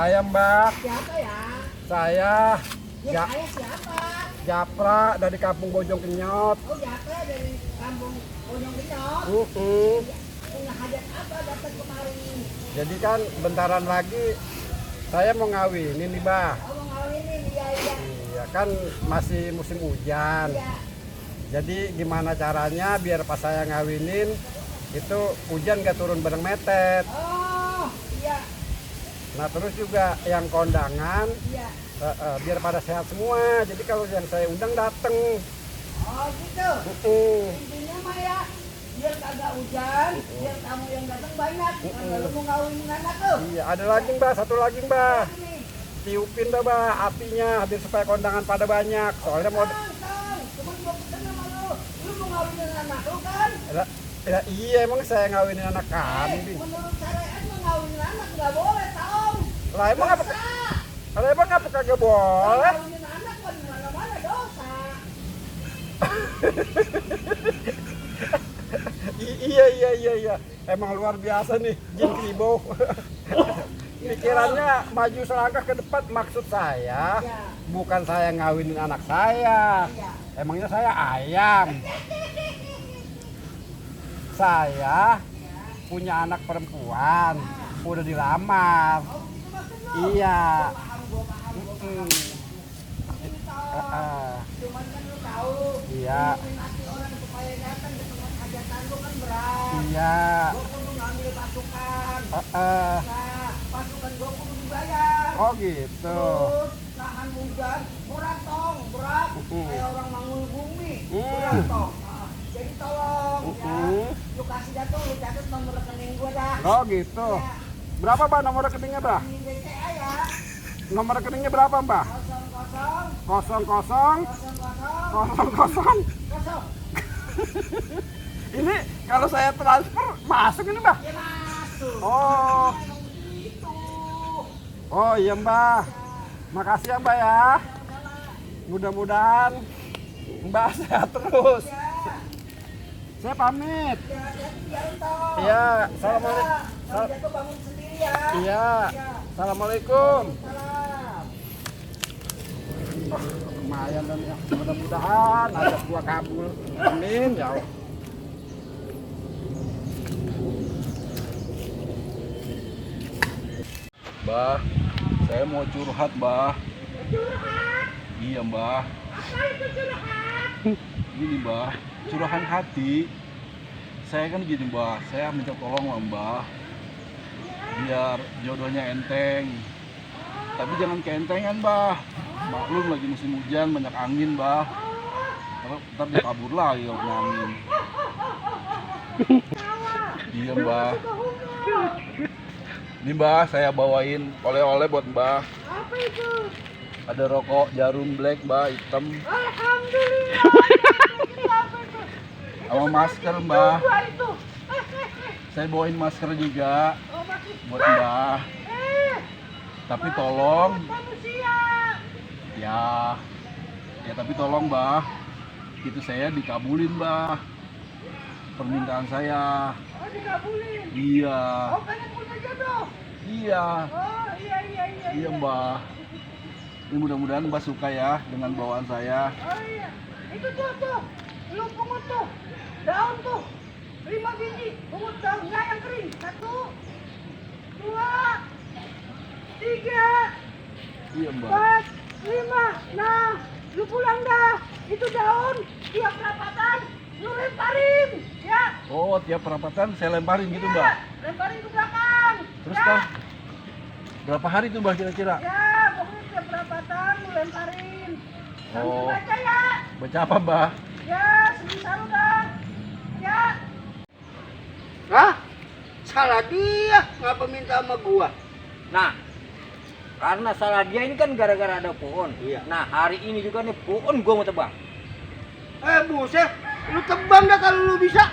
Saya Mbak. Siapa ya? Saya Ya, saya siapa? Japra dari Kampung Bojong Kenyot. Oh, Japra dari Kampung Bojong Kenyot. Punya hajat apa datang kemari? Jadi kan bentaran lagi saya mau ngawinin nih Mbak. Oh, mau ngawinin, iya. Iya kan masih musim hujan. Iya. Jadi gimana caranya biar pas saya ngawinin itu hujan gak turun bareng metet. Oh, iya. Nah terus juga yang kondangan Iya. biar pada sehat semua. Jadi kalau yang saya undang dateng. Oh, gitu. Intinya mah ya, biar kagak hujan, biar tamu yang datang banyak. Kalau mau ngawinin anak tuh. Iya ada lagi Mbak, satu lagi Mbak. Nih, Tiupin dah Mbak apinya biar supaya kondangan pada banyak. Soalnya mau Tang. Cuman gua pesen sama lu. Lu mau ngawinin anak lu kan? iya emang saya ngawinin anak kambing. Menurut syariat mah ngawinin anak nggak boleh, Tong. Lah emang apa? Dosa. Lah emang apa kagak boleh? Ngawinin anak kan mana-mana dosa. Iya. Emang luar biasa nih Jin Kribo. Pikirannya maju selangkah ke depan. Maksud saya Iya. bukan saya ngawinin anak saya. Iya. Emangnya saya ayam. Saya punya anak perempuan, udah dilamar. Oh, gitu maksud lu? Iya. Gua paham. Ini Tong. Cuman kan lu tahu. Iya. Ngawinin hati orang supaya datang ke tempat hajatan lu kan berat. Iya. Gua kudu ngambil pasukan. Heeh. Nah, pasukan gua kudu dibayar. Oh gitu. Terus nahan hujan, berat Tong, berat. Kayak orang mangul bumi, berat Tong. Nah, jadi tolong ya, lu kasih dah tuh, lu catat nomor rekening gua dah. Oh gitu. Ya, Berapa Mbak nomor rekeningnya Mbak? ini BCA ya, Nomor rekeningnya berapa Mbak? 00 00 00. 00. Ini kalau saya transfer masuk ini Mbak? Ya masuk. Oh. Emang begitu. Oh iya Mbak. Makasih ya Mbak ya. Mudah-mudahan Mbak sehat terus. Ya, Saya pamit. ya, jalan Tong. Iya, assalamualaikum. Kalau jatuh bangun sendiri ya. Iya. Assalamualaikum. Salam. Oh, lumayan dan ya. Mudah-mudahan ajak gua kabul. Amin ya Allah. Mbah, saya mau curhat, Mbah. Curhat? Iya, Mbah. Apa itu curhat? Gini, Mbah, curahan hati. Saya kan gini, Mbah, saya minta tolong lah, Mbah. Biar jodohnya enteng. Tapi jangan keentengan, Mbah. Maklum lagi musim hujan, banyak angin, Mbah. Ntar dia kabur lagi kalau kena angin. Iya, Mbah. Ini, Mbah, saya bawain oleh-oleh buat Mbah. Apa itu? Ada rokok jarum black, Mbah, hitam. Alhamdulillah. Apa itu? Sama masker, Mbah. Dua itu. Saya bawain masker juga Oh, masih. buat Mbah. Tapi tolong, Manusia. ya tapi tolong, Mbah. Itu saya dikabulin, Mbah. Permintaan saya. Oh, dikabulin. Iya. Oh, pengen punya jodoh. Iya. Oh, iya. Iya, Mbah. Ini mudah-mudahan Mbah suka ya dengan bawaan saya. Oh, iya. Itu tuh. Lu pungut tuh. Daun tuh. 5 biji. Pungut daunnya yang kering. 1, 2, 3, Iya, Mbah. 4, 5. Nah, lu pulang dah. Itu daun tiap perapatan lu lemparin, ya. Oh, tiap perapatan saya lemparin gitu, Mbah. Lemparin ke belakang. Terus, ya. Mbah, berapa hari tuh, Mbah, kira-kira? Ya, pokoknya tiap perapatan lu lemparin. Sambil Oh. baca ya. Baca apa, Mbah? Ya, sebisa lu dah. Ya. Hah? Salah dia, ngapa minta sama gua? Nah, karena salah dia ini kan gara-gara ada pohon. Iya. Nah, hari ini juga nih pohon gua mau tebang. Buset, lu tebang dah kalau lu bisa.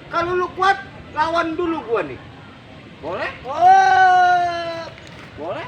Kalau lu kuat, lawan dulu gua nih. Boleh? Oh, Boleh?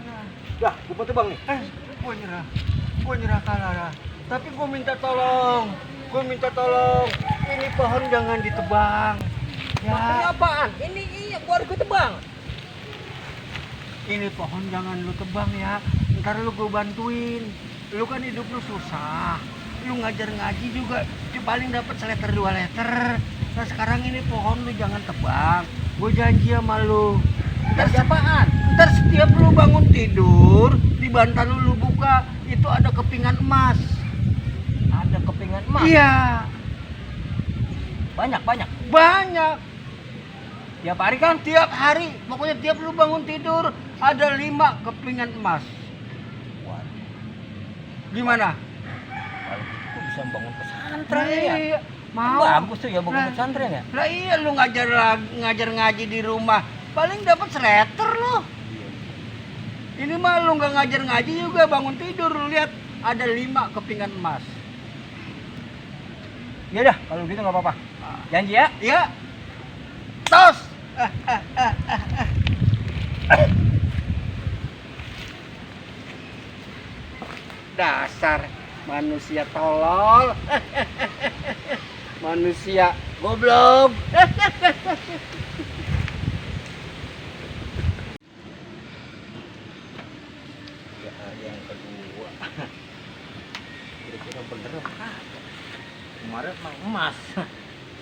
gimana? Dah, gua mau tebang nih. Gua nyerah kalah lah. Tapi gua minta tolong. Ini pohon jangan ditebang. Maksudnya Ya, apaan? Ini iya gua harus tebang. ini pohon jangan lu tebang ya. Ntar lu gua bantuin. Lu kan hidup lu susah. Lu ngajar ngaji juga paling dapat seleter 2 liter. Nah sekarang ini pohon lu jangan tebang. Gue janji sama lu. Dari apaan? Ntar setiap lu bangun tidur, di bantal lu buka, itu ada kepingan emas. Ada kepingan emas. Iya, Banyak. banyak. Tiap hari kan? Tiap hari, pokoknya tiap lu bangun tidur, ada 5 kepingan emas. Waduh, Gimana? kalau gitu bisa bangun pesantren ya. Iya, mau. Bagus tuh ya bangun Nah. pesantren ya. Lah iya lu ngajar ngaji di rumah, paling dapat seleter lu. Ini mah lu nggak ngajar ngaji juga bangun tidur, lu lihat ada 5 kepingan emas. Ya dah, kalau gitu nggak apa-apa. Janji ya. Ya. Tos. Dasar manusia tolol. Manusia goblok. Ya, hari yang kedua. Kira-kira bener apa? Kemarin mah emas.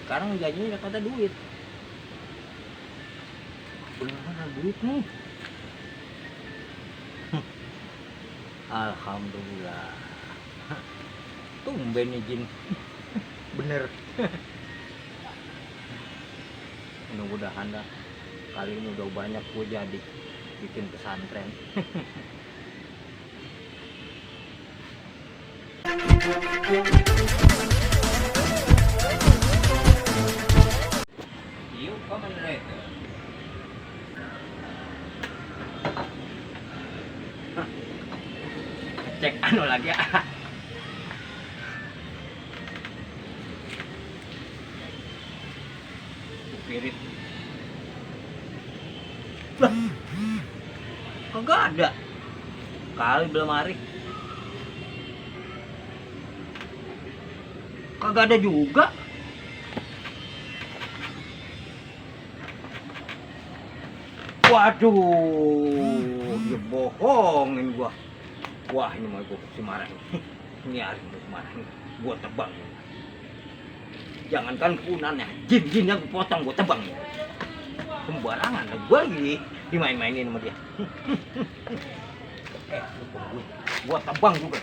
Sekarang janjinya kata duit. Beneran duit nih. Alhamdulillah. Tumben nih Jin. Bener. Mudah-mudahan dah kali ini udah banyak gue jadi bikin pesantren. Yuk, Kamen Rider. Cek anu lagi ya. Spirit. Lah. Kagak ada. Kali belum hari. Kagak ada juga. Waduh, dia bohongin gua. Wah, ini mau gua si marah nih. Ini hari gua marahin. Gua tebang. Jangankan punannya, jin-jinnya gua potong, gua tebang. Sembarangan lah gua lagi dimain-mainin sama dia. Gua tebang juga.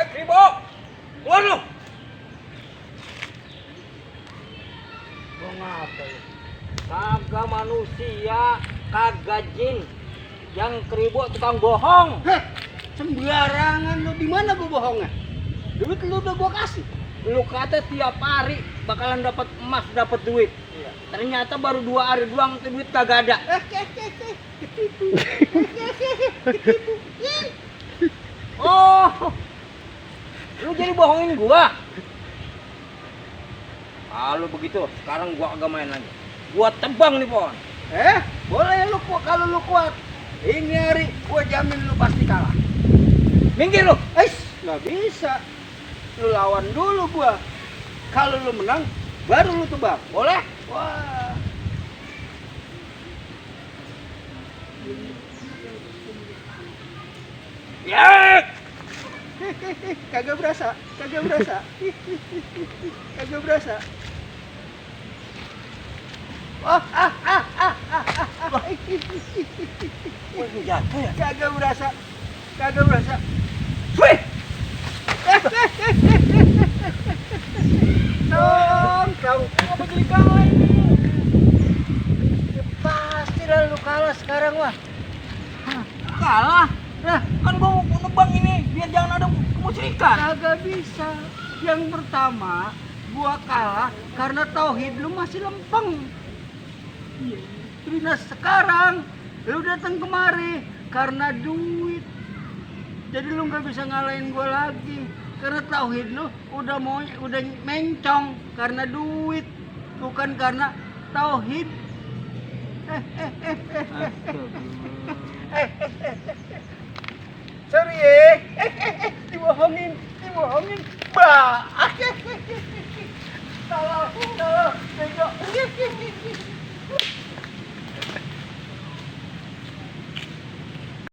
Kribo! Keluar lu! Gua ngapa ya? Kagak manusia, kagak jin. Yang Kribo tukang bohong. Heh, sembarangan lu. Di mana gua bohongnya? Duit lu udah gua kasih. Lu kata tiap hari bakalan dapat emas, dapat duit. Ternyata baru 2 hari doang tuh duit kagak ada. Ketipu. Oh, lu jadi bohongin gua. Kalau begitu, sekarang gua agak main lagi. Gua tebang nih pohon. Boleh lu kalau lu kuat. Ini hari gua jamin lu pasti kalah. Minggir lu. Nggak bisa. Lu lawan dulu gua. Kalau lu menang, baru lu tebak. Boleh? Wah. Ya. Kagak berasa. Kagak berasa. Oh, Wah, lu jatuh ya? kagak berasa. Wih. Tong. Apa jadi kalah ini? Pasti lah lu kalah sekarang wah. Kalah? Nah, kan gua mau nebang ini biar jangan ada kemusyrikan. Kagak bisa. Yang pertama, gua kalah karena tauhid lu masih lempeng. Terus nah sekarang lu datang kemari karena duit. Jadi lu nggak bisa ngalahin gua lagi. Karena tauhid lu udah mencong karena duit, bukan karena tauhid. Sorry ya. Dibohongin. Bah.